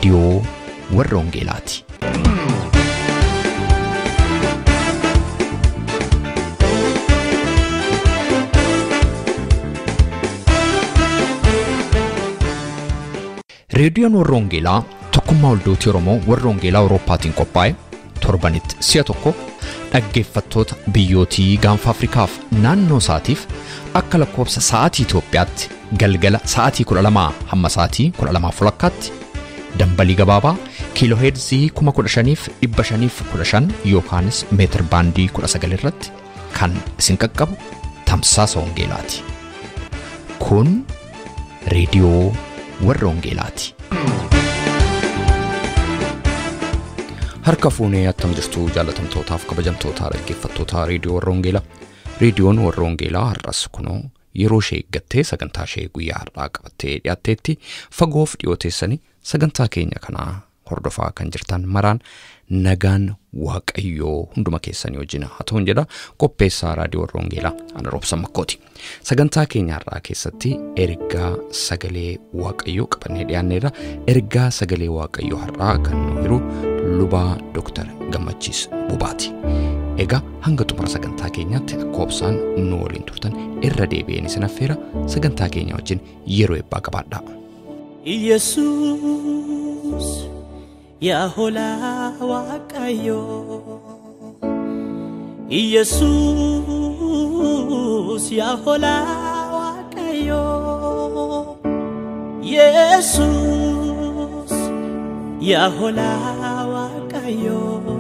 Reediyoo warra Wangeelaati. Reediyoon warra Wangeelaa tokkummaa waldootii Oromoo warra Wangeelaa Awurooppaatiin qophaa'e torbanitti si'a tokko dhaggeeffattoota biyyootii gaanfa Afrikaaf naannoo isaatiif akka lakkoofsa sa'aatii Itoophiyaatti galgala sa'aatii 12 hamma sa'aatii 12:30 dambalii gabaabaa kiilooheerzii 15,515 yookaanis meetir baandii 19 irratti kan isin qaqqabu tamsaasa Wangeelaati. Kun reediyoo warra Wangeelaati. Harka fuunee attam jirtu jaalatamtootaaf kabajamtoota dhaggeeffattoota reediyoo warra Wangeelaa. Reediyoon warra Wangeelaa har'as kunoo yeroo ishee eeggattee sagantaa ishee guyyaa har'aa qabattee dhiyaatteetti fagoof dhiyoo teessanii sagantaa keenya kanaa hordofaa kan jirtan maraan nagaan Waaqayyoo hunduma keessanii wajjin haa ta'uun jedha. Qopheessaa raadiyoo warra Wangeelaa ana Roobsan Makkooti. Sagantaa keenya har'aa keessatti ergaa sagalee Waaqayyoo qabannee dhiyaanneerra. Ergaa sagalee Waaqayyoo har'aa kan nu hiru lubaa Dr. Gammachiis Bubaati. Egaa hanga xumura sagantaa keenyaatti akka obsaan nu waliin turtan irra deebi'een isin affeera. Sagantaa keenya wajjin yeroo eebbaa qabaadhaa. Yesuus yaa hoolaa Waaqayyoo, Yesuus yaa hoolaa Waaqayyoo, Yesuus yaa hoolaa Waaqayyoo,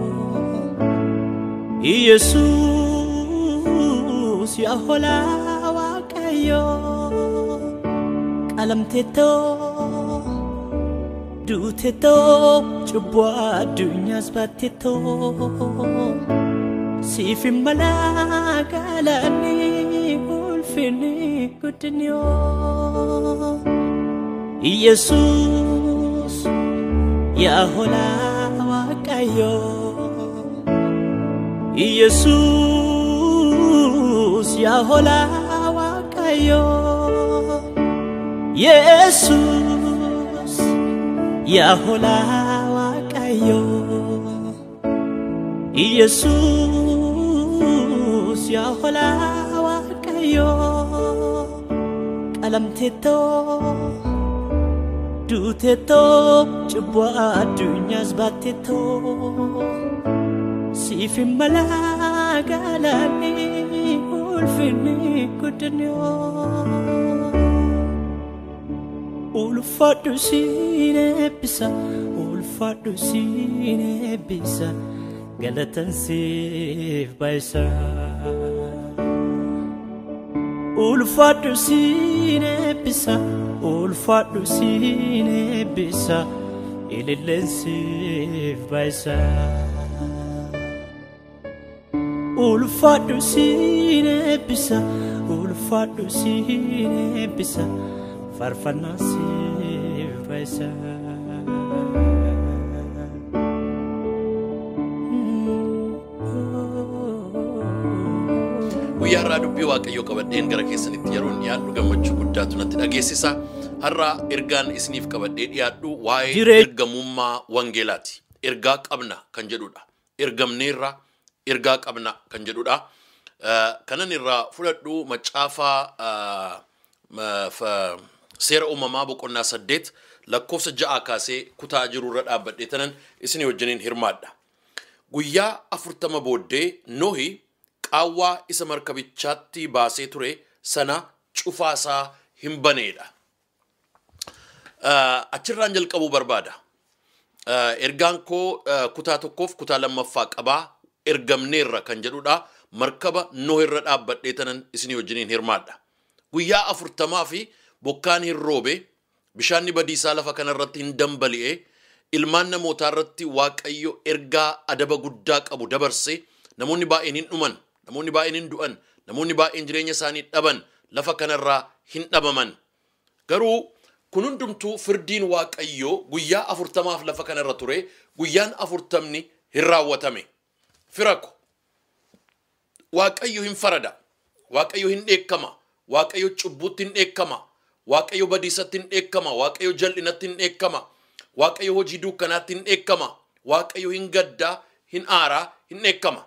Yesuus yaa hoolaa Waaqayyoo, qalamteettoo duuteettoo cubbuu addunyaas baatteettoo siif hin malaa galanni ulfinni guddinni. Yesuus yaa hoolaa Waaqayyoo, Yesuus yaa hoolaa Waaqayyoo, Yesuus yaa hoolaa Waaqayyoo, Yesuus yaa hoolaa Waaqayyoo, qalamteettoo duuteettoo cubbuu addunyaas baatteettoo siif hin malaa galanni ulfinni guddinni. Ulfaadhu siin eebbisa, ulfaadhu siin eebbisa, galatan siif baay'isa. Ulfaadhu siin eebbisa, ulfaadhu siin eebbisa, ililleen siif baay'isa. Ulfaadhu siin eebbisa, ulfaadhu siin eebbisa, faarfannaa siif baay'isa. Guyyaa har'aa dubbii Waaqayyoo qabadheen gara keessanitti yeroon dhiyaadhu gammachuu guddaatu natti dhageessisa. Har'aa ergaan isiniif qabadhee dhiyaadhu waa'ee ergamummaa Wangeelaati. Ergaa qabna kan jedhudha. Ergamneerra ergaa qabna kan jedhudha. Kanan irraa fudhadhu macaafaa seera uumamaa boqonnaa 8 lakkoofsa 6 kaasee kutaa jirurra dhaabbadhee tanan isinii wajjiniin hirmaadha. Guyyaa 40 booddee Nohi qaawwaa isa markabichaatti baasee ture sana cufaasaa hin baneedha. Achirraan jalqabuu barbaada. Ergaan koo kutaa tokkoof kutaa lammaffaa qabaa. Ergamneerra kan jedhudha. Markaba Nohi irra dhaabbadhee tanan isinii wajjiniin hirmaadha. Guyyaa 40 fi bokkaan hin roobe, bishaanni badiisaa lafa kanarratti hin dambali'e, ilmaan namootaa irratti Waaqayyo ergaa adaba guddaa qabu dabarse, namoonni baay'een hin dhuman, namoonni baay'een hin du'an, namoonni baay'een jireenya isaanii dhaban, lafa kanarraa hin dhabaman. Garuu kun hundumtuu firdiin Waaqayyoo guyyaa 40 lafa kanarra ture, guyyaan 40 hin raawwatame. Firako Waaqayyo hin farada, Waaqayyo hin dheekkama, Waaqayyo cubbuutti hin dheekkama, Waaqayyo badiisatti hin dheekkama, Waaqayyo jal'inatti hin dheekkama. Waaqayyo hojii dukkanaatti hin dheekkama. Waaqayyo hin gaddaa, hin aaraa, hin dheekkama.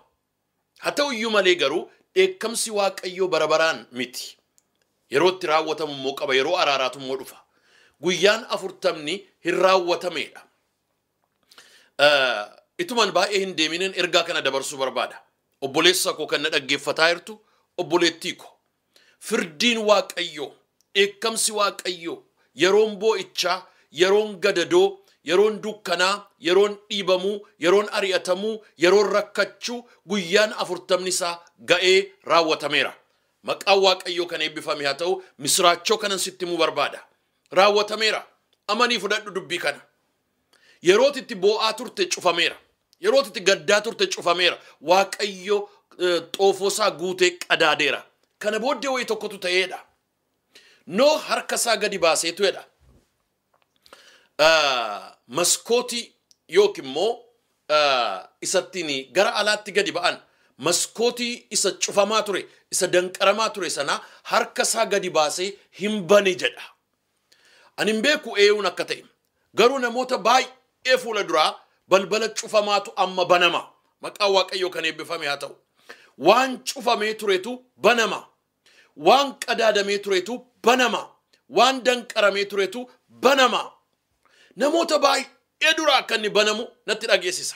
Haa ta'u iyyuu malee garuu dheekkamsi Waaqayyoo bara baraan miti. Yeroo itti raawwatamu immoo qaba, yeroo araaraatu immoo dhufa. Guyyaan 40 hin raawwatameedha. Ituman baay'ee hin deeminin ergaa kana dabarsuu barbaada. Obboleessa koo kan na dhaggeeffataa jirtu, obboleettii koo. Firdiin Waaqayyoo, dheekkamsi Waaqayyoo, yeroon boo'ichaa, yeroon gadadoo, yeroon dukkanaa, yeroon dhiibamuu, yeroon ari'atamuu, yeroon rakkachuu, guyyaan 40 isaa ga'ee raawwatameera. Maqaan Waaqayyoo kan eebbifame haa ta'u, misiraachoo kanan sitti himuu barbaada. Raawwatameera. Amanii fudhadhu dubbii kana. Yeroo itti boo'aa turte cufameera. Yeroo itti gaddaa turte cufameera. Waaqayyo xoofoosaa guutee qadaadeera. Kana booddee wayii tokkotu ta'eedha. Noo harka isaa gadi baaseetu jedha. Maskootii yookiin immoo isattiin gara alaatti gadi ba'an maskootii isa cufamaa ture, isa danqaramaa ture sana harka isaa gadi baasee hin bane jedha. Ani hin beeku eenyuun akka ta'e. Garuu namoota baay'ee fuula duraa balbala cufamaatu amma banama. Maqaan Waaqayyoo kan eebbifame haa ta'u. Waan cufamee turetu banama. Waan qadaadamee turetu banama. Waan danqaramee turetu banama. Namoota baay'ee duraa akka inni banamu natti dhageessisa.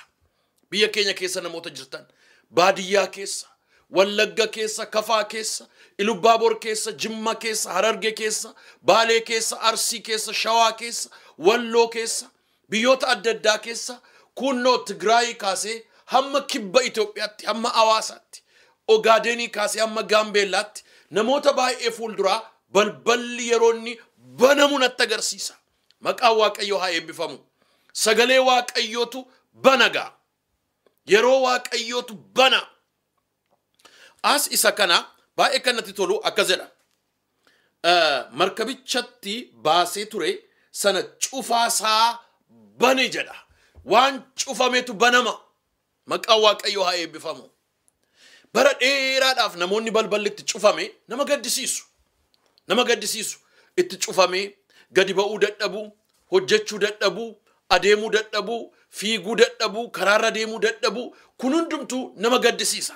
Biyya keenya keessa namoota jirtan, baadiyyaa keessa, Wallagga keessa, Kafaa keessa, Ilubbaabor keessa, Jimma keessa, Hararge keessa, Baalee keessa, Arsii keessa, Shawaa keessa, Walloo keessa, biyyoota adda addaa keessa, kunnoo Tigraayii kaasee hamma kibba Itoophiyaatti, hamma Hawaasaatti, Ogaadenii kaasee hamma Gaambeellaatti namoota baay'ee fuulduraa balballi yeroo inni banamu natti agarsiisa. Maqaan Waaqayyoo haa eebbifamu. Sagalee Waaqayyootu banagaa. Yeroo Waaqayyootu bana. As isa kana baay'ee kan natti tolu akkas jedha. Markabichatti baasee ture sana cufaasaa bane jedha. Waan cufametu banama. Maqaan Waaqayyoo haa eebbifamu. Bara dheeraadhaaf namoonni balballi itti cufame nama gaddisiisu. Nama gaddisiisu. Itti cufame gadi ba'uu dadhabuu, hojjechuu dadhabuu, adeemuu dadhabuu, fiiguu dadhabuu, karaarra deemuu dadhabuu, kun hundumtuu nama gaddisiisa.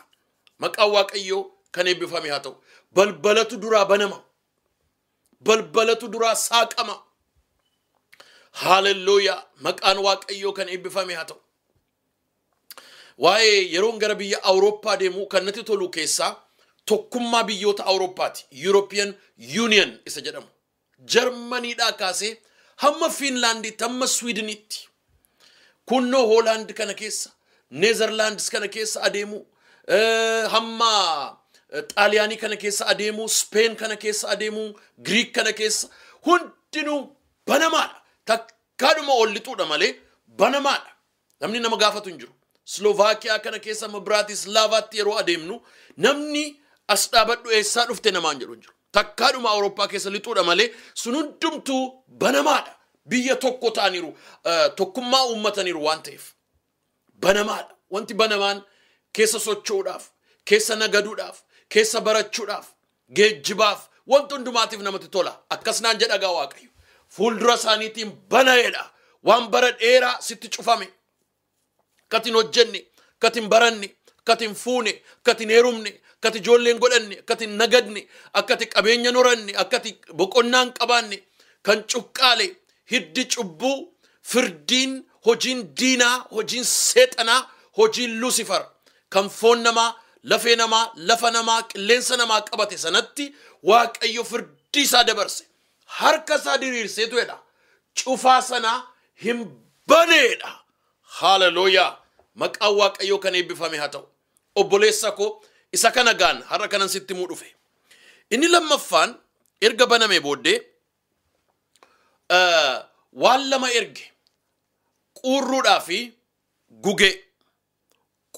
Maqaan Waaqayyoo kan eebbifame haa ta'u. Balbalatu duraa banama. Balbalatu duraa saaqama. Haalelluuyaa. Maqaan Waaqayyoo kan eebbifame haa ta'u. Waa'ee yeroon gara biyya Awurooppaa deemu kan natti tolu keessaa tokkummaa biyyoota Awurooppaati. European Union isa jedhamu. Jarmaniidhaa kaasee hamma Fiinlaandiitti, hamma Swiidiniitti. Kunnoo Hoolaand kana keessa, Neezerlaandis kana keessa adeemu, hamma Xaaliyaanii kana keessa adeemu, Speen kana keessa adeemu, Giriik kana keessa hundinuu banamaadha. Takkaadhuma ol lixuudha malee banamaadha. Namni nama gaafatu hin jiru. Slovaakiyaa kana keessa amma Biraatislaavaatti yeroo adeemnu namni as dhaabadhu eessaa dhufte namaan jedhu hin jiru. Takkaadhuma Awurooppaa keessa lixuudha malee sun hundumtuu banamaadha. Biyya tokko ta'aniiru, tokkummaa uummataniiru waan ta'eef. Banamaadha. Wanti banamaan keessa socho'uudhaaf, keessa nagaduudhaaf, keessa barachuudhaaf, geejjibaaf, wanti hundumaatiif namatti tola. Akkas naan jedha gaa Waaqayyo. Fuuldura isaaniitiin bana'eedha. Waan bara dheeraa sitti cufame. Akkati hin hojjenne, akkati hin baranne, akkati hin fuune, akkati hin heerumne, akkati ijoollee hin godhanne, akkati hin nagadne, akkati qabeenya hin horanne, akkati boqonnaa hin qabaanne, kan cuqqaale, hiddi cubbuu, firdiin, hojiin diinaa, hojiin seexanaa, hojiin Luusifar, kan foon namaa, lafee namaa, lafa namaa, qilleensa namaa qabate sanatti Waaqayyo firdii isaa dabarse. Harka isaa diriirseetu jedha. Cufaa sanaa hin baneedha. Haaleluyyaa. Maqaan Waaqayyoo kan eebbifame haa ta'u. Obboleessa koo isa kana gaan har'a kanan sitti himuu dhufe. Inni lammaffaan erga baname booddee waan lama erge. Quurruudhaa fi gugee.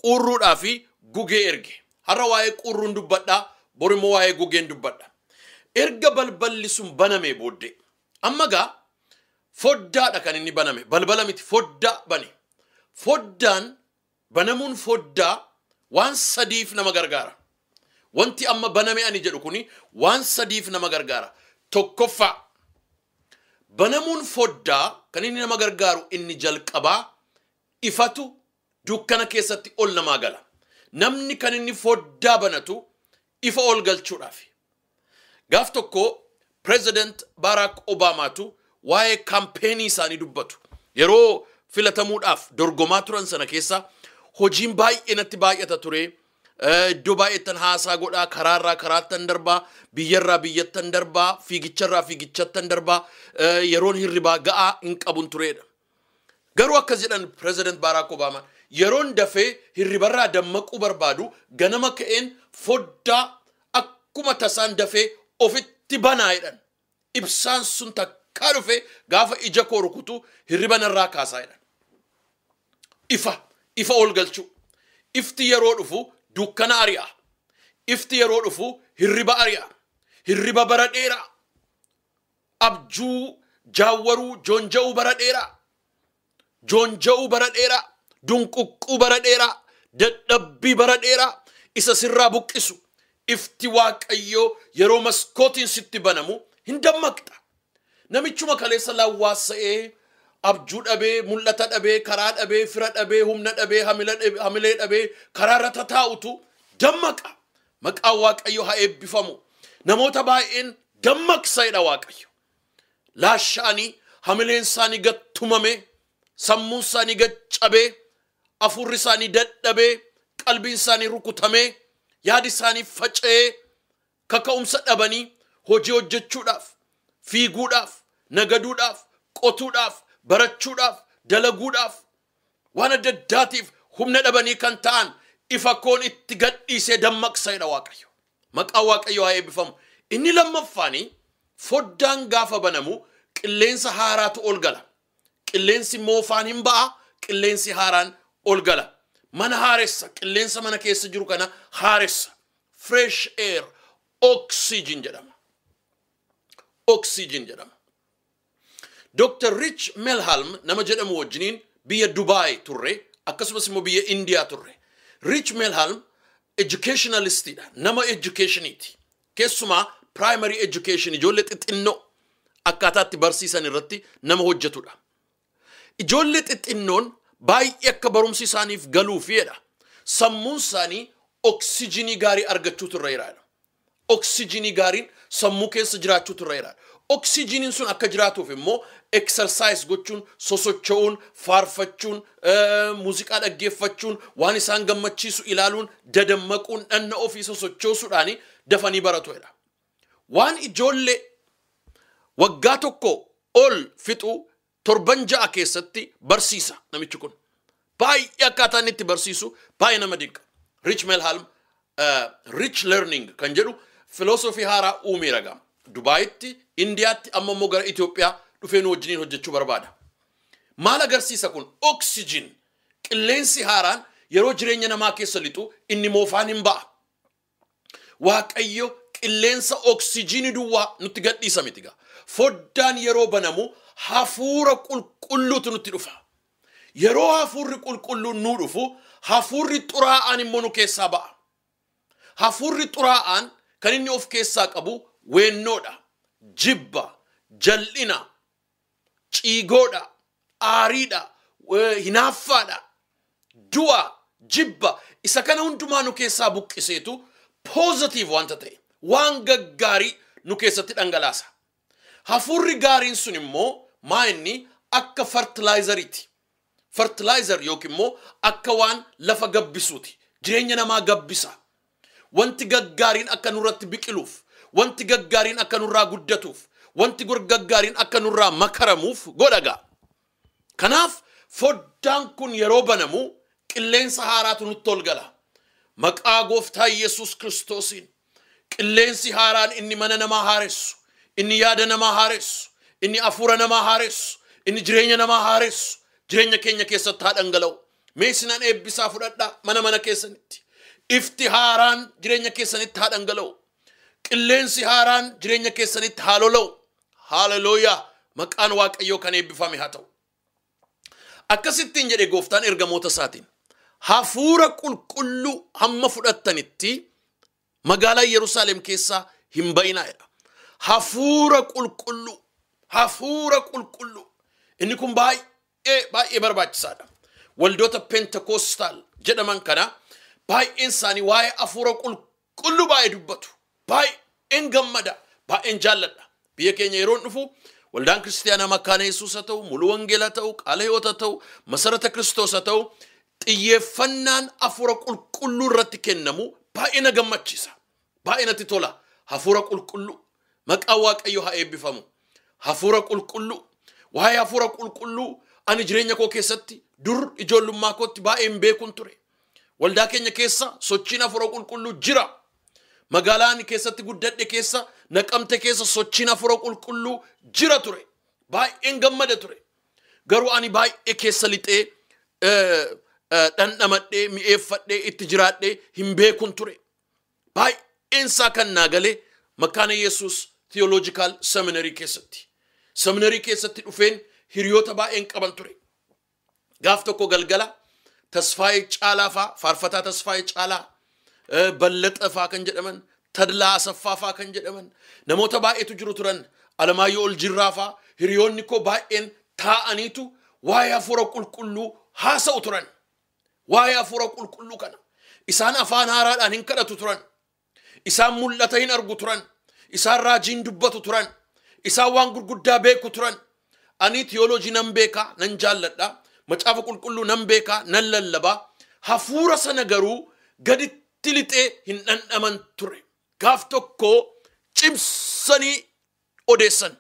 Quurruudhaa fi gugee erge. Har'a waa'ee quurruun dubbadhaa, bor immoo waa'ee gugeen dubbadha. Erga balballi sun baname booddee amma gaa foddaadha kan inni baname, balbala miti, foddaa bane. Foddaan banamuun foddaa waan sadiif nama gargaara. Wanti amma baname ani jedhu kuni waan sadiif nama gargaara. Tokkoffaa, Banamuun foddaa kan inni nama gargaaru inni jalqabaa ifatu dukkana keessatti ol namaa gala. Namni kan inni foddaa banatu ifa ol galchuudhaaf. Gaaf tokko President Barack Obamaatu waa'ee kaampeenii isaanii dubbatu. Yeroo filatamuudhaaf dorgomaa turan sana keessa hojiin baay'ee natti baay'ata ture. Iddoo baay'eettan haasaa godhaa, karaarraa karaattan darbaa, biyyarraa biyyattan darbaa, fiigicharraa fiigichattan darbaa, yeroon hirribaa ga'aa hin qabun turedha. Garuu akkas jedhan President Barack Obama, yeroon dafee hirribarraa dammaquu barbaadu ganama ka'een foddaa akkuma tasaan dafee ofitti banaa jedhan. Ibsaan sun takkaa dhufe gaafa ija koo rukutu hirriba narraa kaasaa jedhan. Ifa ol galchuu. Ifti yeroo dhufu dukkana ari'a. Ifti yeroo dhufu hirriba ari'a. Hirriba bara dheeraa. Abjuu jaawwaruu joonja'uu bara dheeraa. Joonja'uu bara dheeraa. Dunquqquu bara dheeraa. Dadhabbii bara dheeraa. Isa sirraa buqqisu. Ifti Waaqayyoo yeroo maskootiin sitti banamu hin dammaqxa. Namichuma kaleessa lawwaassa'ee abjuu dhabee, mul'ata dhabee, karaa dhabee, fira dhabee, humna dhabee, hamilee dhabee karaarra tataa'utu dammaqa. Maqaan Waaqayyoo haa eebbifamu. Namoota baay'een dammaqsa jedha Waaqayyo. Laasha'anii hamileen isaanii gad tumame, sammuun isaanii gad cabee, hafuurri isaanii dadhabee, qalbiin isaanii rukutamee, yaadi isaanii faca'ee, kaka'umsa dhabanii hojii hojjechuudhaaf, fiiguudhaaf, nagaduudhaaf, qotuudhaaf, barachuudhaaf, dalaguudhaaf, waan adda addaatiif humna dhabanii kan ta'an ifa koon itti gadhiisee dammaqsa jedha Waaqayyo. Maqaan Waaqayyo haa eebbifamu. Inni lammaffaanii foddaan gaafa banamu qilleensa haaraatu ol gala. Qilleensi moofaan hin ba'a, qilleensi haaraan ol gala. Mana haaressa, qilleensa mana keessa jiru kana haaressa. Fresh air, oxygen jedhama. Oxygen jedhama. Dr. Rich Melhalm nama jedhamu wajjiniin biyya Dubaay turre, akkasumas immoo biyya Indiyaa turre. Rich Melhalm educationalistidha. Nama educationiiti. Keessumaa primary education ijoollee xixinnoo akkaataatti barsiisan irratti nama hojjetudha. Ijoollee xixinnoon baay'ee akka barumsi isaaniif galuuf jedha. Sammuun isaanii oksijinii gaarii argachuutu irra jiraadha. Oksijinii gaariin sammuu keessa jiraachuutu irra jiraadha. Oksijiniin sun akka jiraatuuf immoo exercise gochuun, sosocho'uun, faarfachuun, muuziqaa dhaggeeffachuun, waan isaan gammachiisu ilaaluun, dadammaquun, dhanna ofii sosochoosuudhaan dafanii baratudha. Waan ijoollee waggaa 1 ol fixu torban 6 keessatti barsiisa namichi kun. Baay'ee akkaataa inni itti barsiisu baay'ee nama dinqa. Rich Melhalm Rich Learning kan jedhu filoosofii haaraa uumeera gama. Dubaayitti, Indiyaatti, amma immoo gara Itoophiyaa dhufee nu wajjiniin hojjechuu barbaada. Maal agarsiisa kun? Oxygen. Qilleensi haaraan yeroo jireenya namaa keessa lixu inni moofaan hin ba'a. Waaqayyo qilleensa oksijiinii duwwaa nutti gadhiisa miti gaa. Foddaan yeroo banamu hafuura qulqulluutu nutti dhufa. Yeroo hafuurri qulqulluun nuu dhufu hafuurri xuraa'aan immoo nu keessaa ba'a. Hafuurri xuraa'aan kan inni of keessaa qabu weennoodha, jibba, jal'ina, ciigoodha, aariidha, hinaaffaadha, du'a, jibba. Isa kana hundumaa nu keessaa buqqiseetu positive wanta ta'e waan gaggaarii nu keessatti dhangalaasa. Hafuurri gaariin sun immoo maa inni akka fertilizeriiti. Fertilizer yookiin immoo akka waan lafa gabbisuuti. Jireenya namaa gabbisa. Wanti gaggaariin akka nurratti biqiluuf, wanti gaggaariin akka nurraa guddatuuf, wanti gaggaariin akka nurraa makaramuuf godhaga. Kanaaf foddaan kun yeroo banamu qilleensa haaraatu nutti ol gala. Maqaa Gooftaa Yesuus Kiristoosiin qilleensi haaraan inni mana namaa haaressu, inni yaada namaa haaressu, inni hafuura namaa haaressu, inni jireenya namaa haaressu jireenya keenya keessatti haa dhangala'u. Mee isinan eebbisaa, fudhadhaa mana mana keessanitti. Ifti haaraan jireenya keessanitti haa dhangala'u. Qilleensi haaraan jireenya keessanitti haa lola'u. Haalelooyaa! Maqaan Waaqayyoo kan eebbifame haa ta'u. Akkasittiin jedhe Gooftaan ergamoota isaatiin. Hafuura qulqulluu hamma fudhattanitti magaalaa Yerusaalem keessaa hin ba'inaa jedha. Hafuura qulqulluu. Hafuura qulqulluu. Inni kun baay'ee baay'ee barbaachisaadha. Waldoota Pentekostaal jedhaman kana baay'een isaanii waa'ee hafuura qulqulluu baay'ee dubbatu. Baay'een gammada, baay'een jaalladha. Biyya keenya yeroon dhufu waldaan kiristaanaa Makkaana Yesuus haa ta'u, Muluu Wangeelaa ta'u, Qaala Hiwoot haa ta'u, Masarata Kiristoos haa ta'u, xiyyeeffannaan hafuura qulqulluu irratti kennamu baay'ee na gammachiisa. Baay'ee natti tola. Hafuura qulqulluu. Maqaan Waaqayyoo haa eebbifamu. Hafuura qulqulluu. Waa'ee hafuura qulqulluu ani jireenya koo keessatti dur ijoollummaa kootti baay'ee hin beekun ture. Waldaa keenya keessa sochiin hafuura qulqulluu jira. Magaalaa ani keessatti guddadhe keessa, Naqamte keessa sochiin hafuura qulqulluu jira ture. Baay'een gammada ture. Garuu ani baay'ee keessa lixee dhandhamadhee mi'eeffadhee itti jiraadhee hin beekun ture. Baay'een isaa kan naa galee Makkaana Yesuus Theological Seminary keessatti. Seminarii keessatti dhufeen hiriyoota baay'een qaban ture. Gaaf tokko galgala Tasfaayee Caalaa faa, Faarfataa Tasfaayee Caalaa, Ballaxa faa kan jedhaman, Tadlaa Asaffaa faa kan jedhaman, namoota baay'eetu jiru turan, Alamaayyoo Oljirraa faa, hiriyoonni koo baay'een taa'aniitu waa'ee hafuura qulqulluu haasa'u turan. Waa'ee hafuura qulqulluu kana. Isaan afaan haaraadhaan hin kadhatu turan. Isaan mul'ata hin argu turan. Isaan raajiin dubbatu turan. Isaan waan gurguddaa beeku turan. Ani tiyooloojii nan beeka, nan jaalladha. Macaafa qulqulluu nan beeka, nan lallaba. Hafuura sana garuu gaditti lixee hin dhandhaman ture. Gaaf tokko cimsanii odeessan.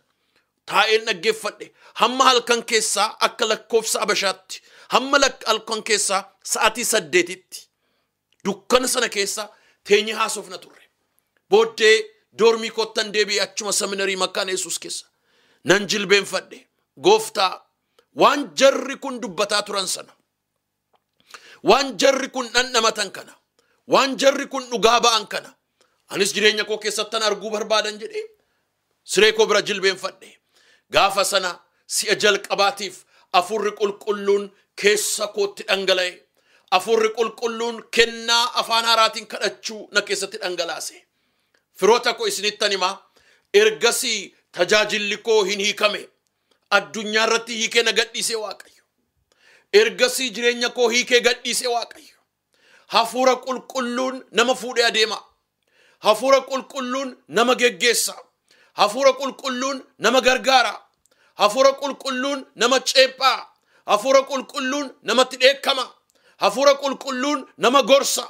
Taa'een dhaggeeffadhe. Hamma halkan keessaa akka lakkoofsa Abashaatti. Hamma halkan keessaa sa'aatii 8tti. Dukkana sana keessa teenyee haasofna turre. Booddee doormii koottan deebi'ee achuma seminarii Makkaana Yesuus keessa. Nan jilbeenfadhe. Gooftaa, waan jarri kun dubbataa turan sana, waan jarri kun dhandhamatan kana, waan jarri kun dhugaa ba'an kana, anis jireenya koo keessattan arguu barbaadan jedhee siree koo bira jilbeenfadhe. Gaafa sana si'a jalqabaatiif hafuurri qulqulluun keessa kootti dhangala'e. Hafuurri qulqulluun kennaa afaan haaraatiin kadhachuu na keessatti dhangalaase. Firoota koo isinittan himaa, ergasii tajaajilli koo hin hiikame. Addunyaa irratti hiikee na gadhiise Waaqayyo. Ergasii jireenya koo hiikee gadhiise Waaqayyo. Hafuura qulqulluun nama fuudhee adeema. Hafuura qulqulluun nama geggeessa. Hafuura qulqulluun nama gargaara. Hafuura qulqulluun nama ceephaa. Hafuura qulqulluun namatti dheekkama. Hafuura qulqulluun nama gorsa.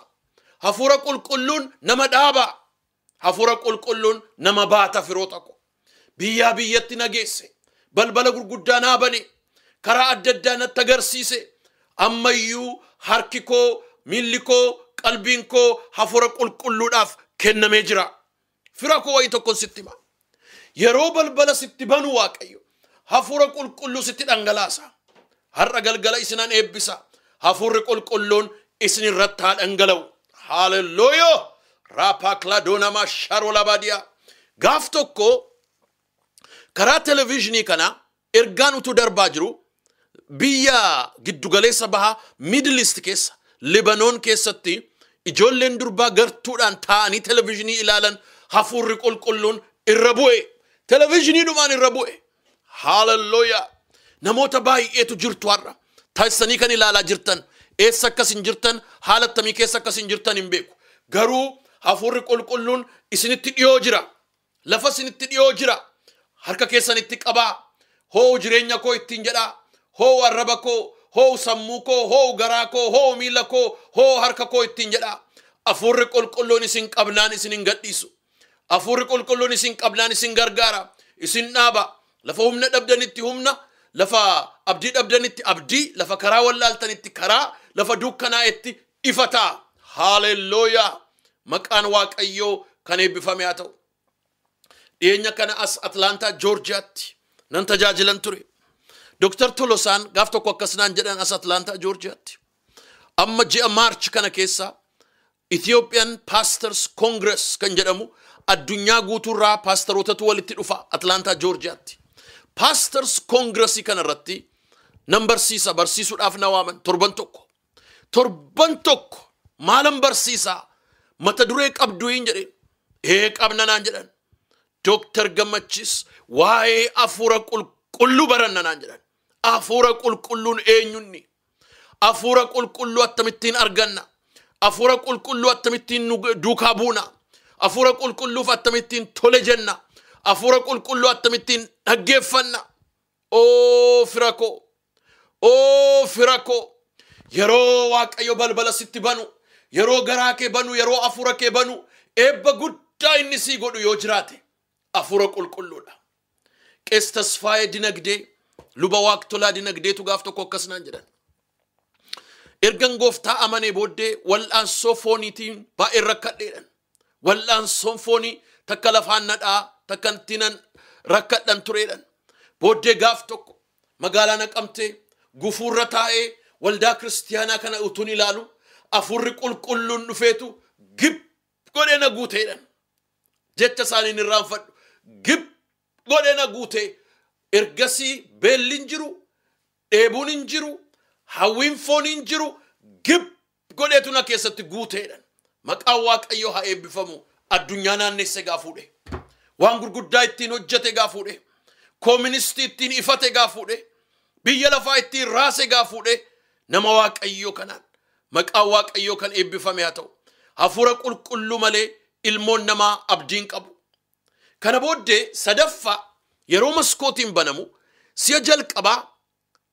Hafuura qulqulluun nama dhaaba. Hafuura qulqulluun nama baata firoota koo. Biyyaa biyyatti na geesse. Balbala gurguddaa naa bane. Karaa adda addaa natti agarsiise. Ammayyuu harki koo, miilli koo, qalbiin koo hafuura qulqulluudhaaf kennamee jira. Fira koo wayii tokkon sitti hima. Yeroo balbala sitti banu Waaqayyo hafuura qulqulluu sitti dhangalaasa. Har'a galgala isinan eebbisa. Hafuurri qulqulluun isin irratti haa dhangala'u. Haaleluyyaa! Raapaaklaadoonama sharoolabaadiyaa. Gaaf tokko karaa televezyiinii kana ergaan utuu darbaa jiru biyya giddugaleessa bahaa Middle East keessa Libanoon keessatti ijoolleen durbaa gartuudhaan taa'anii televezyiinii ilaalan hafuurri qulqulluun irra bu'e. Televezyiiniidhumaan irra bu'e. Haaleluyyaa! Namoota baay'eetu jirtu har'a. Taasisanii kan ilaalaa jirtan, eessa akkas hin jirtan, haala akkamii keessa akkas hin jirtan hin beeku. Garuu hafuurri qulqulluun isinitti dhiyoo jira. Lafa isinitti dhiyoo jira. Harka keessanitti qabaa. Hoo jireenya koo ittiin jedhaa. Hoo arraba koo, hoo sammuu koo, hoo garaa koo, hoo miila koo, hoo harka koo ittiin jedhaa. Hafuurri qulqulluun isin qabnaan isin hin gadhiisu. Hafuurri qulqulluun isin qabnaan isin gargaara. Isin dhaaba. Lafa humna dhabdanitti humna, lafa abdii dhabdanitti abdii, lafa karaa wallaaltanitti karaa, lafa dukkanaa'etti ifa ta'a. Haaleluyyaa! Maqaan Waaqayyoo kan eebbifame haa ta'u. Dhiyeenya kana as Atlaantaa Joorjiyaatti nan tajaajilan ture. Dooktar Tolosaan gaaf tokko akkas naan jedhan as Atlaantaa Joorjiyaatti. Amma ji'a Maarch kana keessa Ethiopian Pastors Congress kan jedhamu addunyaa guutuurraa paastarootatu walitti dhufa Atlaantaa Joorjiyaatti. Pastors Congress kana irratti nan barsiisa, barsiisuudhaaf na waaman torban tokko. Torban tokko maalan barsiisaa? Mata duree qabdu hin jedheen. Ee qabna naan jedhan. Dooktar Gammachis waa'ee hafuura qulqulluu baranna naan jedhan. Hafuura qulqulluun eenyunni? Hafuura qulqulluu akkamittiin arganna? Hafuura qulqulluu akkamittiin nu duukaa buuna? Hafuura qulqulluuf akkamittiin tole jenna? Hafuura qulqulluu akkamittiin dhaggeeffanna? Oo fira koo! Oo fira koo! Yeroo Waaqayyo balbala sitti banu, yeroo garaa kee banu, yeroo hafuura kee banu, eebba guddaa inni sii godhu yoo jiraate hafuura qulqulluudha. Qees Tasfaayee Dinagdee, luba Waaqtolaa Dinagdeetu gaaf tokko akkas naan jedhan. Ergan gooftaa amanee booddee wal'aansoo fooniitiin baay'ee rakkadheedhan. Wal'aansoon foonii takka lafaan nadhaa takka ittiinan rakkadhan tureedhan. Booddee gaaf tokko magaalaa Naqamtee gufuurra taa'ee waldaa kiristiyaanaa kana utuun ilaalu hafuurri qulqulluun dhufeetu gib godhee na guuteedhan. Jecha isaaniin irraanfadhu. Gib godhee na guutee. Ergasii beelli hin jiru, dheebuun hin jiru, hawwiin foonii hin jiru, gib godheetu na keessatti guuteedhan. Maqaan Waaqayyoo haa eebbifamu. Addunyaa naannesse gaa fuudhe. Waan gurguddaa ittiin hojjete gaa fuudhe. Kooministii ittiin ifate gaa fuudhe. Biyya lafaa ittiin raase gaa fuudhe. Nama Waaqayyoo kanaan maqaan Waaqayyoo kan eebbifame haa ta'u. Hafuura qulqulluu malee ilmoon namaa abdiin qabu. Kana booddee sadaffaa yeroo maskootiin banamu si'a jalqabaa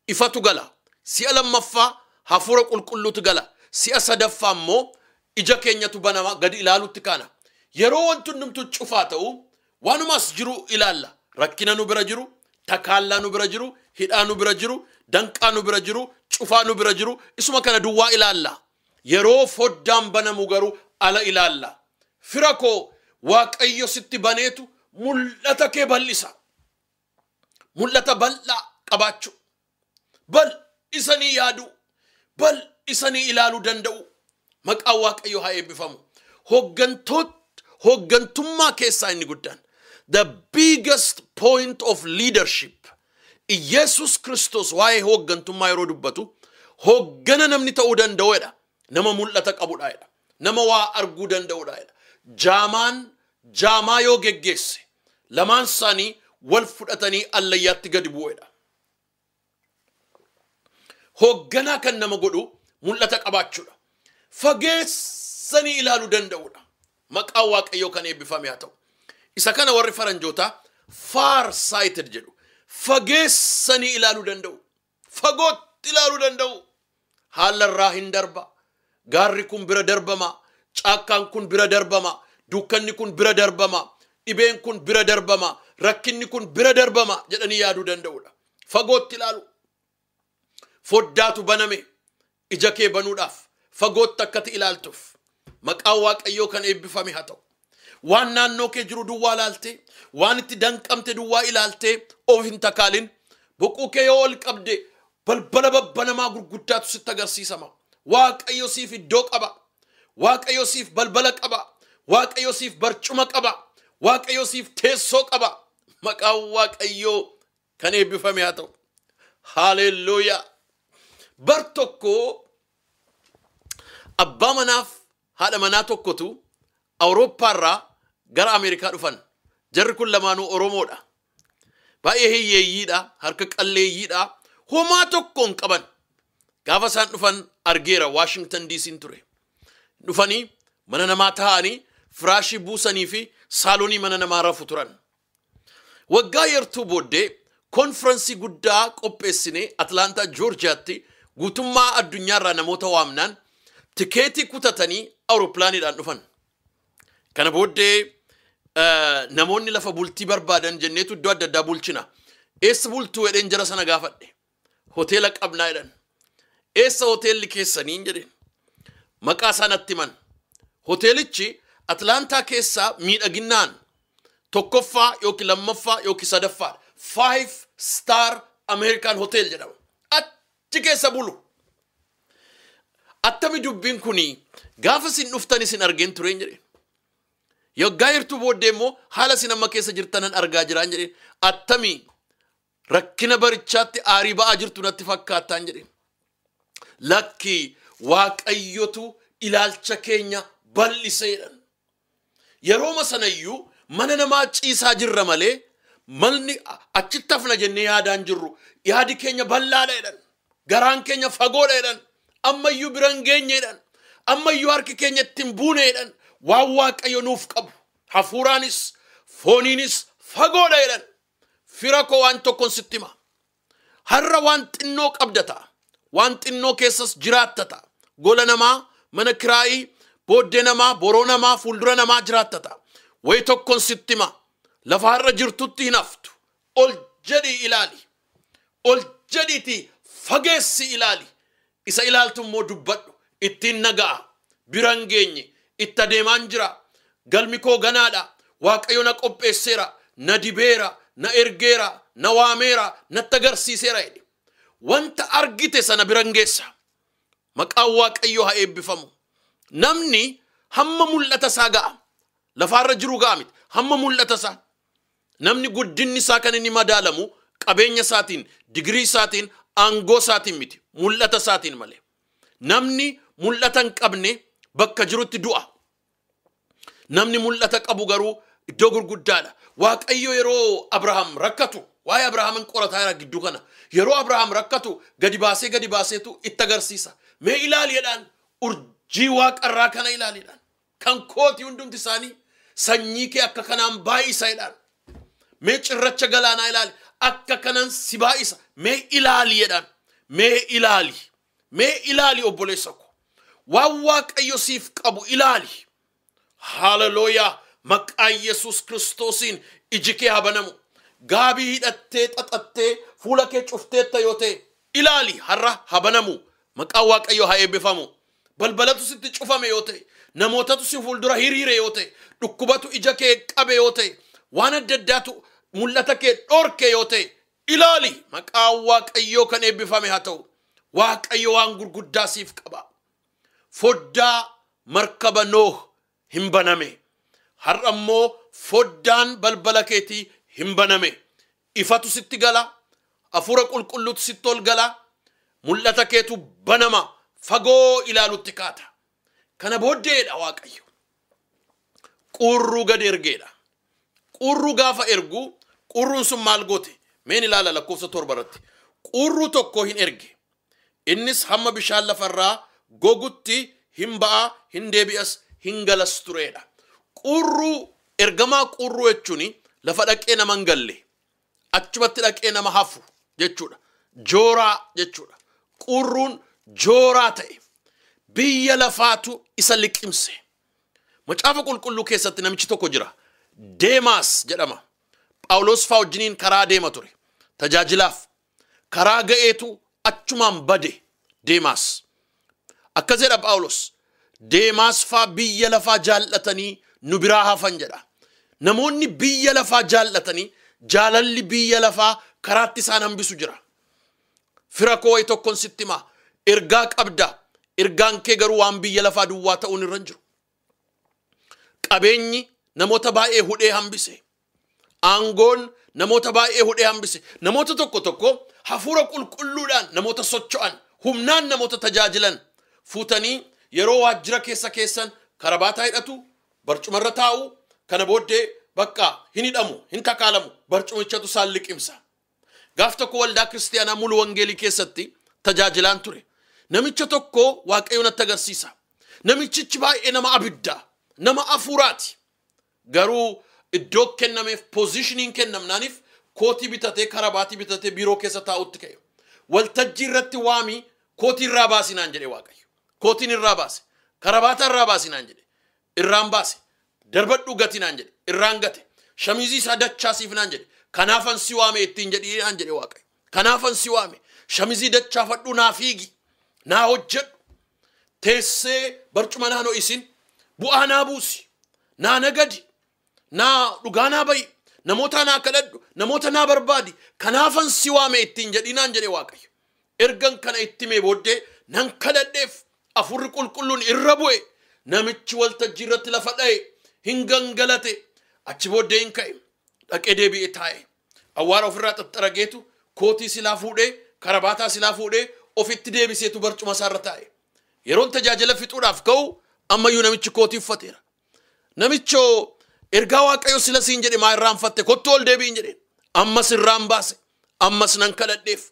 ifatu gala. Si'a lammaffaa hafuura qulqulluutu gala. Si'a sadaffaa immoo ija keenyatu banama gadi ilaalutti kaana. Yeroo wanti hundumtuu cufaa ta'u waanumas jiru ilaalla. Rakkina nu bira jiru, takaallaa nu bira jiru, hidhaa nu bira jiru, danqaa nu bira jiru, cufaa nu bira jiru, isuma kana duwwaa ilaalla. Yeroo foddaan banamu garuu ala ilaalla. Fira koo, Waaqayyo sitti baneetu mul'ata kee bal'isa. Mul'ata bal'aa qabaachuu. Bal'isanii yaaduu. Bal'isanii ilaaluu danda'u. Maqaan Waaqayyo haa eebbifamu. Hooggantummaa keessaa inni guddaan. The biggest point of leadership. Iyeesus Kiristoos waa'ee hooggantummaa yeroo dubbatu hooggana namni ta'uu danda'uudha. Nama mul'ata qabudha jedha. Nama waa arguu danda'udha jedha. Jaamaan jaamaa yoo geggeesse lamaan isaanii wal fudhatanii allayyaatti gadi bu'uudha. Hoogganaa kan nama godhu mul'ata qabaachuudha. Fageessanii ilaaluu danda'uudha. Maqaan Waaqayyoo kan eebbifame haa ta'u. Isa kana warri faranjootaa far sighted jedhu. Fageessanii ilaaluu danda'u. Fagootti ilaaluu danda'u. Haala irraa hin darba. Gaarri kun bira darbama. Caakkaan kun bira darbama. Dukkanni kun bira darbama. Dhibeen kun bira darbama. Rakkinni kun bira darbama jedhanii yaaduu danda'uudha. Fagootti ilaalu. Foddaatu baname ija kee banuudhaaf fagootti akkati ilaaltuuf maqaan Waaqayyoo kan eebbifame haa ta'u. Waan naannoo kee jiru duwwaa ilaaltee, waan itti danqamte duwwaa ilaaltee of hin takaalin. Boquu kee yoo ol qabde balbala babbanamaa gurguddaatu sitti agarsiisama. Waaqayyo siif iddoo qaba. Waaqayyo siif balbala qaba. Waaqayyo siif barcuma qaba. Waaqayyo siif teessoo qaba. Maqaan Waaqayyoo kan eebbifame haa ta'u. Haalelluuyaa. Bar tokko abbaa manaaf haadha manaa tokkotu Awurooppaarraa gara Ameerikaa dhufan. Jarri kun lamaanuu Oromoodha. Baay'ee hiyyeeyyiidha, harka qalleeyyiidha. Homaa tokko hin qaban. Gaafa isaan dhufan argeera, Waashingtan DC'n ture. Dhufanii mana namaa taa'anii firaashii buusanii fi saalonii mana namaa rafu turan. Waggaa yartuu booddee konfiraansii guddaa qopheessinee Atlaantaa Joorjiyaatti guutummaa addunyaarraa namoota waamnaan tikeetii kutatanii awurooppilaaniidhaan dhufan. Kana booddee namoonni lafa bultii barbaadan jenneetu iddoo adda addaa bulchina. Eessa bultuu jedheen jara sana gaafadhe. Hoteela qabnaa jedhan. Eessa hoteelli keessanii jedheen. Maqaa isaa natti himan. Hoteelichi Atlaantaa keessaa miidhaginaan tokkoffaa yookiin lammaffaa yookiin sadaffaadha. 5 star American Hotel jedhama. Achi keessa bulu. Attami dubbiin kuni gaafa isin dhuftan isin argeen tureen jedheen. Yoggaa jirtu booddee immoo haala isin amma keessa jirtanan argaa jiraan jedheen. Attami rakkina barichaatti aarii ba'aa jirtu natti fakkaattaan jedheen. Lakki, Waaqayyotu ilaalcha keenya bal'iseedhan. Yerooma sanayyuu Mana namaa ciisaa jirra malee malni achitti hafna jennee yaadaan jirru. Yaadi keenya bal'aadha jedhan. Garaan keenya fagoodha jedhan. Ammayyuu bira hin geenye jedhan. Ammayyuu harki keenya ittiin buune jedhan. Waan Waaqayyo nuuf qabu hafuuraanis fooniinis fagoodha jedhan. Fira koo waan tokkoon sitti hima. Har'a waan xinnoo qabda ta'a. Waan xinnoo keessas jiraatta ta'a. Gola namaa, mana kiraayii, booddee namaa, boroo namaa, fuuldura namaa jiraatta ta'a. Wayi tokkoon sitti hima. Lafa har'a jirtutti hin haftu. Ol jedhii ilaali. Ol jedhiitii fageessi ilaali. Isa ilaaltu immoo dubbadhu. Ittiin naga'a. Bira hin geenye. Itti adeemaan jira. Galmi koo ganaadha. Waaqayyo na qopheesseera. Na dibeera. Na ergeera. Na waameera. Natti agarsiiseera jedhe. Wanta argite sana bira hin geessa. Maqaan Waaqayyoo haa eebbifamu. Namni hamma mul'ata isaa ga'a. Lafaarra jiru ga'a miti. Hamma mul'ata isaa. Namni guddinni isaa kan inni madaalamu qabeenya isaatiin, digirii isaatiin, aangoo isaatiin miti. Mul'ata isaatiin malee. Namni mul'ata hin qabne bakka jirutti du'a. Namni mul'ata qabu garuu iddoo gurguddaadha. Waaqayyo yeroo Abrahaam rakkatu, waa'ee Abrahaamin qorataa jira gidduu kana. Yeroo Abrahaam rakkatu gadi baasee gadi baaseetu itti agarsiisa. Mee ilaali jedhaan, urjii waaqarraa kana ilaali jedhaan. Kan kooti hundumti isaanii sanyii kee akka kanaan baay'isa jedhaan. Mee cirracha galaanaa ilaali, akka kanaan si baay'isa. Mee ilaali jedhaan. Mee ilaali. Mee ilaali obboleessa ko. Waan Waaqayyo siif qabu ilaali. Haleluuyaa. Maqaa Yesuus Kiristoosiin iji kee haa banamu. Gaabii hidhattee xaxattee fuula kee cufteetta yoo ta'e ilaali, har'a haa banamu. Maqaan Waaqayyoo haa eebbifamu. Balbalatu sitti cufame yoo ta'e, namootatu si fuuldura hiriire yoo ta'e, dhukkubatu ija kee qabe yoo ta'e, waan adda addaatu mul'ata kee dhorke yoo ta'e ilaali. Maqaan Waaqayyoo kan eebbifame haa ta'u. Waaqayyo waan gurguddaa siif qaba. Foddaa markaba Nooh hin baname. Har'a immoo foddaan balbala keetii hin baname. Ifatu sitti gala. Hafuura qulqulluutu sitti ol gala. Mul'ata keetu banama. Fagoo ilaalutti kaata. Kana booddeedha Waaqayyo. Qurruu gad ergeedha. Qurruu gaafa ergu, qurruun sun maal goote? Meen ilaala lakkoofsa 7 irratti. Qurruu tokko hin erge. Innis hamma bishaan lafarraa gogutti hin ba'a, hin deebi'as, hin galas tureedha. Qurruu, ergamaa qurruu jechuun lafa dhaqee nama hin galle. Achumatti dhaqee nama hafu jechuudha. Jooraa jechuudha. Qurruun jooraa ta'e. Biyya lafaatu isa liqimse. Macaafa qulqulluu keessatti namichi tokko jira. Deemaas jedhama. Phaawulos faa wajjiniin karaa deema ture. Tajaajilaaf. Karaa ga'eetu achumaan bade Deemaas. Akkas jedha Phaawulos. Deemaas faa biyya lafaa jaallatanii nu biraa hafan jedha. Namoonni biyya lafaa jaallatanii jaalalli biyya lafaa karaatti isaan hambisu jira. Fira koo wayi tokkoon sitti himaa. Ergaa qabda. Ergaan kee garuu waan biyya lafaa duwwaa ta'uun irra hin jiru. Qabeenyi namoota baay'ee hudhee hambise. Aangoon namoota baay'ee hudhee hambise. Namoota tokko tokko hafuura qulqulluudhaan namoota socho'an, humnaan namoota tajaajilan fuutanii yeroo waajjira keessa keessan karabaataa hidhatu, barcumarra taa'u, kana booddee bakka hin hidhamu, hin kakaalamu, barcumichatu isaan liqimsa. Gaaf tokko waldaa kiristaanaa mulu wangeelii keessatti tajaajilaan ture. Namicha tokko Waaqayyo natti agarsiisa. Namichichi baay'ee nama abiddaa, nama afuuraati. Garuu iddoo kennameef poozishiniin kennamnaaniif kootii bitatee karabaatii bitatee biiroo keessa taa'utti ka'e. Waltajjii irratti waamii kootii irraa baasi naan jedhe Waaqayyo. Kootiin irraa baase. Karabaataa irraa baasi naan jedhe. Irraan baase. Darbadhuu gati naan jedhe. Irraan gate. Shamizii isaa dachaasiif naan jedhe. Kanaafan si waame ittiin jedhii naan jedhe Waaqayyo. Kanaafan si waame. Shamizii dachaafadhuu naa fiigi. Naa hojjedhu. Teessee barcuma naan ho'isin. Bu'aa naa buusi. Naa nagadi. Naa dhugaa naa ba'i. Namoota naa kadhadhu. Namoota naa barbaadi. Kanaafan si waame ittiin jedhii naan jedhe Waaqayyo. Ergan kana itti himee booddee nan kadhadheef hafuurri qulqulluun irra bu'e. Namichi waltajjii irratti lafa dha'e. Hin gangalate. Achi booddee hin ka'e. Dhaqee deebi'ee taa'e. Awwaara ofirraa xaxxarageetu kootii silaa fuudhee karabaataa silaa fuudhee ofitti deebiseetu barcuma isaarra taa'e. Yeroon tajaajila fixuudhaaf ka'u ammayyuu namichi kootii uffateera. Namichoo Ergaa Waaqayyo sila siin jedhe maa irraanfatte kottu ol deebiin jedheen. Ammas irraan baase. Ammas nan kadhadheef.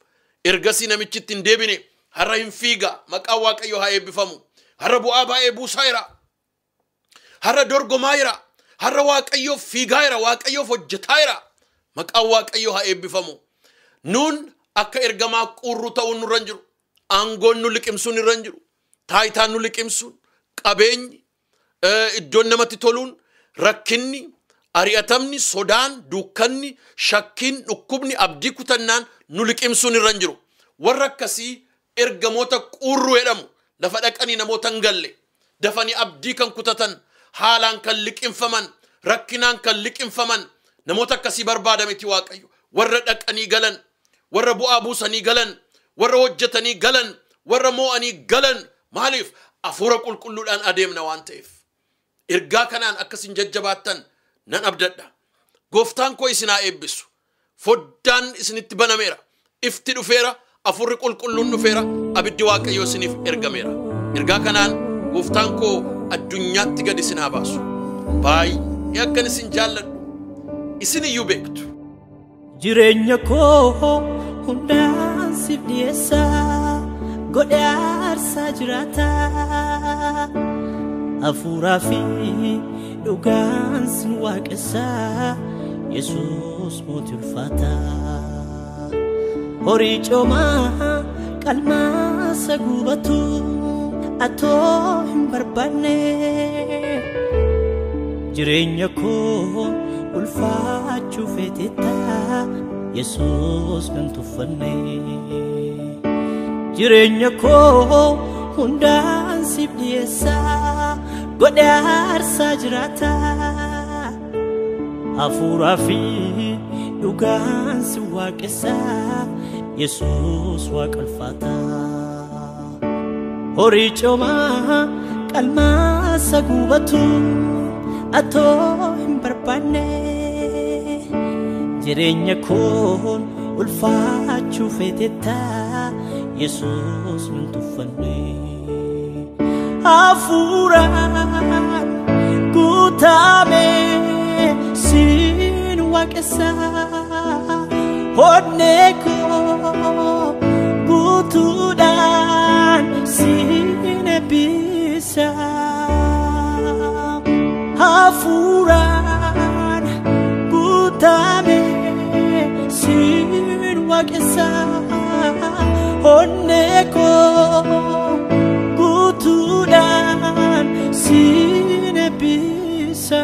Ergasii namichi itti hin deebine. Har'a hin fiiga. Maqaan Waaqayyo haa eebbifamu. Har'a bu'aa baay'ee buusaa jira. Har'a dorgomaa jira. Har'a Waaqayyoof fiigaa jira. Waaqayyoof hojjetaa jira. Maqaan Waaqayyo haa eebbifamu. Nuun akka ergamaa qurru ta'uun nurra hin jiru. Aangoon nu liqimsuun irra hin jiru. Taayitaan nu liqimsuun, qabeenyi, iddoon namatti toluun, rakkinni, ari'atamni, sodaan, dukkanni, shakkiin, dhukkubni, abdii kutannaan nu liqimsuun irra hin jiru. Warra akkasii ergamoota qurru jedhamu lafa dhaqanii namoota hin galle, dafanii abdii kan kutatan, haalaan kan liqimfaman, rakkinaan kan liqimfaman, namoota akkasii barbaada miti Waaqayyo. Warra dhaqanii galan, warra bu'aa buusanii galan, warra hojjetanii galan, warra moo'anii galan. Maaliif? Hafuura qulqulluudhaan adeemna waan ta'eef. Ergaa kanaan akkasin jajjabaattan nan abdadha. Gooftaan koo isin haa eebbisu. Foddaan isinitti banameera. Ifti dhufeera. Hafuurri qulqulluun dhufeera. Abiddi Waaqayyoo isiniif ergameera. Ergaa kanaan gooftaan koo addunyaatti gad isin haa baasu. Baay'ee akkan isin jaalladhu isin iyyuu beektu. Jireenya koo hundaan siif dhiyeessa, godhe aarsaa jiraata. Hafuuraa fi dhugaan sin waaqessa, Yesuus mootii ulfaata. Horii coomaa qalmaasa gubatu atoo hin barbaanne. Jireenya koo ulfaachuu feetetta, Yesuus nan tuffanne. Jireenya koo hundaan siif dhiyeessa, godhe aarsaa jiraata. Hafuuraa fi dhugaan si waaqessa, Yesuus waaqa ulfaata. Horii coomaa qalmaasa gubatu atoo hin barbaanne. Jireenya koon ulfaachuu feetetta, Yesuus nan tuffanne. Hafuuraan guutame siin waaqessa, onnee koo guutuudhaan siin eebbisa. Hafuuraan guutame siin waaqessa, onnee koo guutuudhaan siin eebbisa.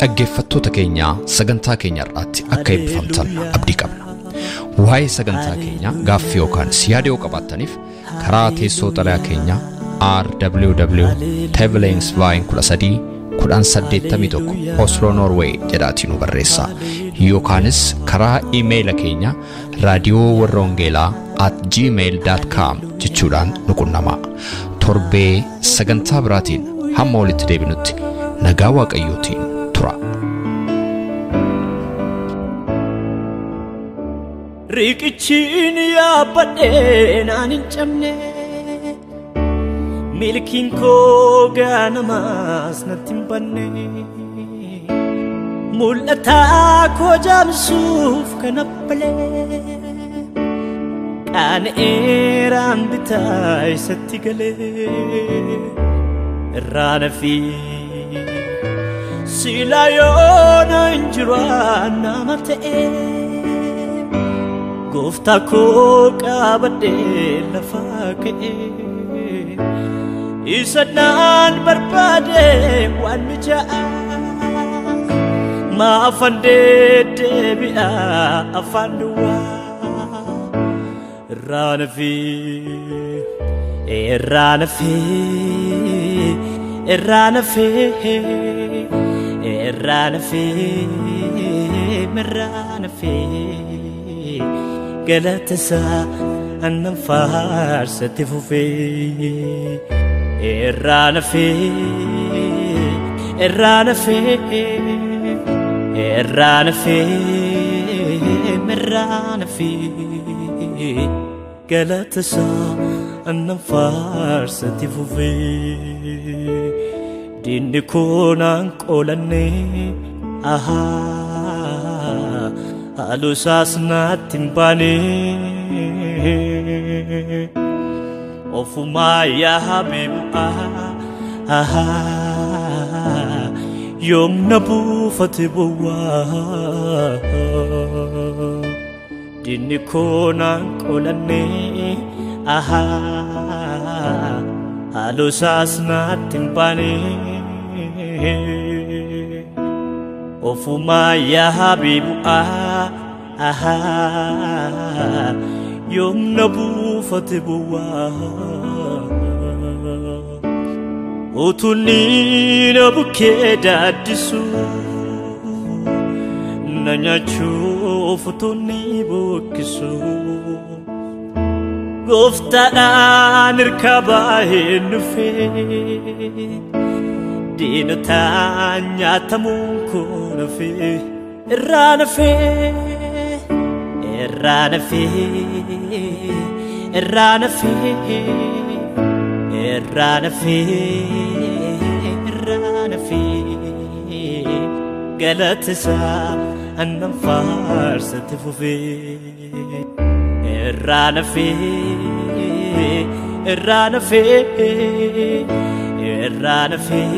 Dhaggeeffattoota keenya, sagantaa keenya irraatti akka eebbifamtan abdii qabna. Waa'ee sagantaa keenyaa gaaffii yookaan yaada yoo qabaattaniif karaa teessoo xalayaa keenyaa RWW Tevelingsveien 13 1081 Oslo Norway jedhaatii nu barreessaa. Yookaanis karaa iimeeyila keenya raadiyoo warra wangeelaa @gmail.com jechuudhaan nu qunnamaa. Torbee sagantaa biraatiin hamma walitti deebinutti nagaa Waaqayyootiin tura. Riqichiin yaabbadhee naan hin cabne, milkiin koo ganamaas natti hin banne. Mul'ataa koo jaamsuuf kan abbalee, qaana'eeraan bitaa isatti galee. Irraa nafii sila yoona hin jiru nama ta'e, Gooftaa koo qabadhee lafaa ka'e. Isa naan barbaade waan mijaa'aa, maafan deddeebi'a afaan duwwaa. Irraa nafii, irraa nafii, irraa nafii, irraa nafii, irraa nafii, galata isaa annan faarsatti fufee. Irraa nafee, irraa nafee, irraa nafee, irraa nafee, galata isaa annan faarsatti fufee. Diinni koo naan qoolanne ahaa haaloo isaas naatti hin baane ofumaa yaabee bu'aa ahaa yoom na buufate bowwaa diinni koo naan qoolanne ahaa haaloo isaas naatti hin baane ofumaa yaabee bu'aa ahaa yoom na buufate bowwaa utunni na bukkee daaddisu na nyaachuuf utunni bokkisu gooftaadhaan hirka baay'een dhufee diinotaan nyaatamuun koo nafee irraa nafee irraa nafee irraa nafee irraa nafee irraa nafee galata isaa annan faarsatti fufee irraa nafee irraa nafee irraa nafee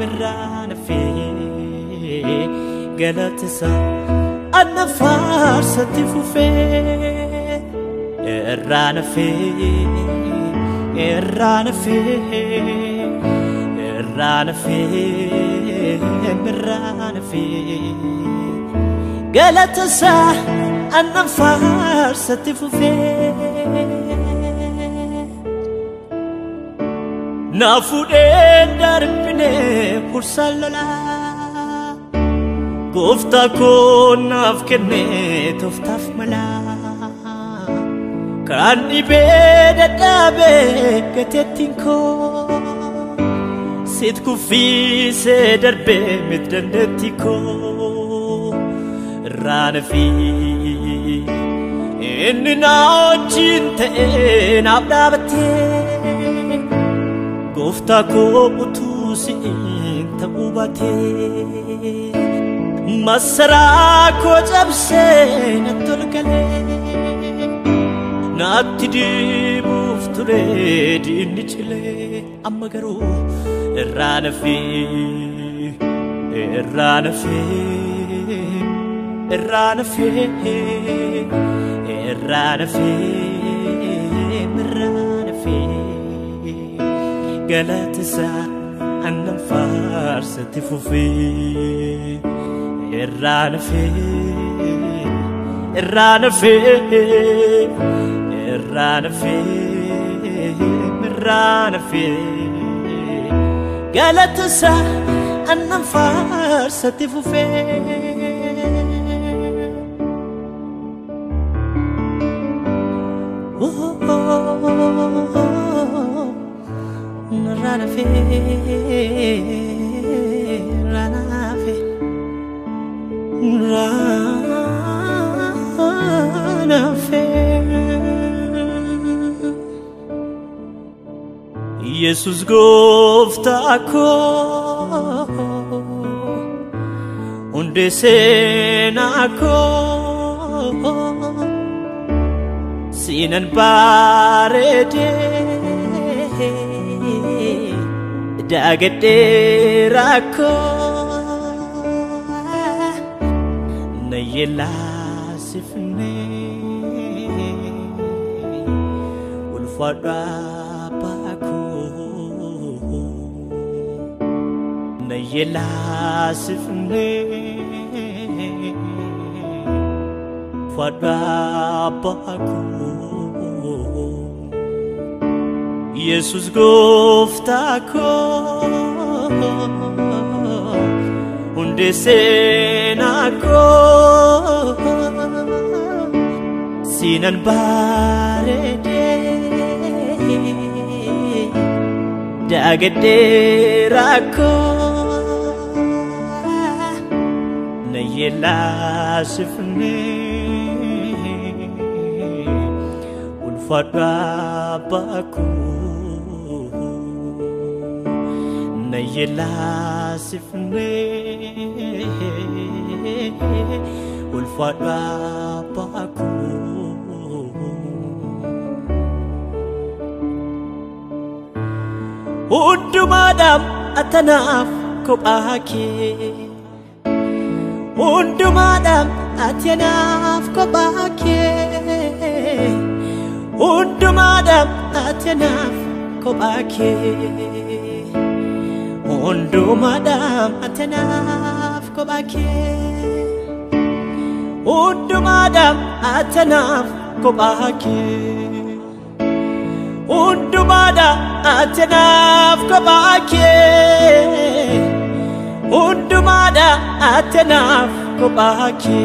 irraa nafee galata isaa annan faarsatti fufee irraa nafee irraa nafee irraa nafee irraa nafee galata isaa annan faarsatti fufee na fuudheen darbine hursaan lolaa gooftaa koo naaf kenne tooftaaf malaa kan dhibee dadhabee gateettiin koo sit kuffisee darbee miti dandeettii koo irraa nafii inni na wajjin ta'ee naaf dhaabatee gooftaa koo utuu si'iin ta'uu baatee masaraa koo cabsee natti ol galee naatti dibuuf ture diinni cilee amma garuu irraa nafee irraa nafee irraa nafee irraa nafee irraa nafee galata isaa annan faarsatti fufee irraa nafee irraa nafee irraa nafee irraa nafee galata isaa annan faarsatti fufee. Irraa nafee irraa nafee irraa nafee Yesus gooftaa koo hundee seenaa koo siinan bareedee daagadhee rakkoo na yellaasifnee ulfaadhu abbaa koo na yellaasifnee ulfaadhu abbaa koo Yesus gooftaa koo hundee seenaa koo siinan bareedee daagadhee rakkoo na yellaasifnee ulfaadhu abbaa koo Na yellaasifnee ulfaadhu abbaa koo. Hundumaadhaaf atanaaf kophaa kee. Hundumaadhaaf ati anaaf kophaa kee. Hundumaadhaaf ati anaaf kophaa kee. Hundumaadhaaf ati anaaf kophaa kee. Hundumaadhaaf ati anaaf kophaa kee. Hundumaadhaaf ati anaaf kophaa kee. Hundumaadhaaf ati anaaf kophaa kee.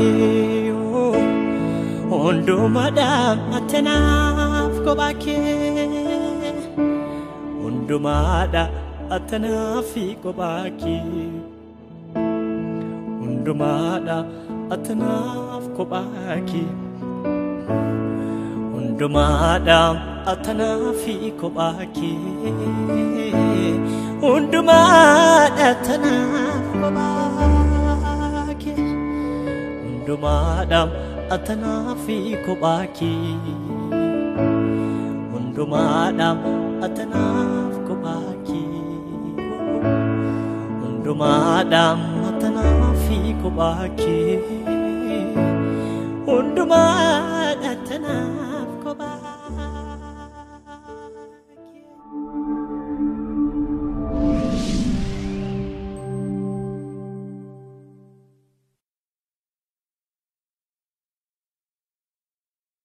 Hundumaadhaaf ati anaaf kophaa kee. Hundumaadhaaf ati anaaf kophaa kee. Hundumaadhaaf ati anaaf kophaa kee. Hundumaadhaaf ati anaaf kophaa kee. Hundumaadhaaf ati anaaf kophaa kee. Hundumaadhaaf ati anaaf kophaa kee. Hundumaadhaaf ati anaaf kophaa kee. Hundumaadhaaf ati anaaf kophaa kee. Hundumaadhaaf ati anaaf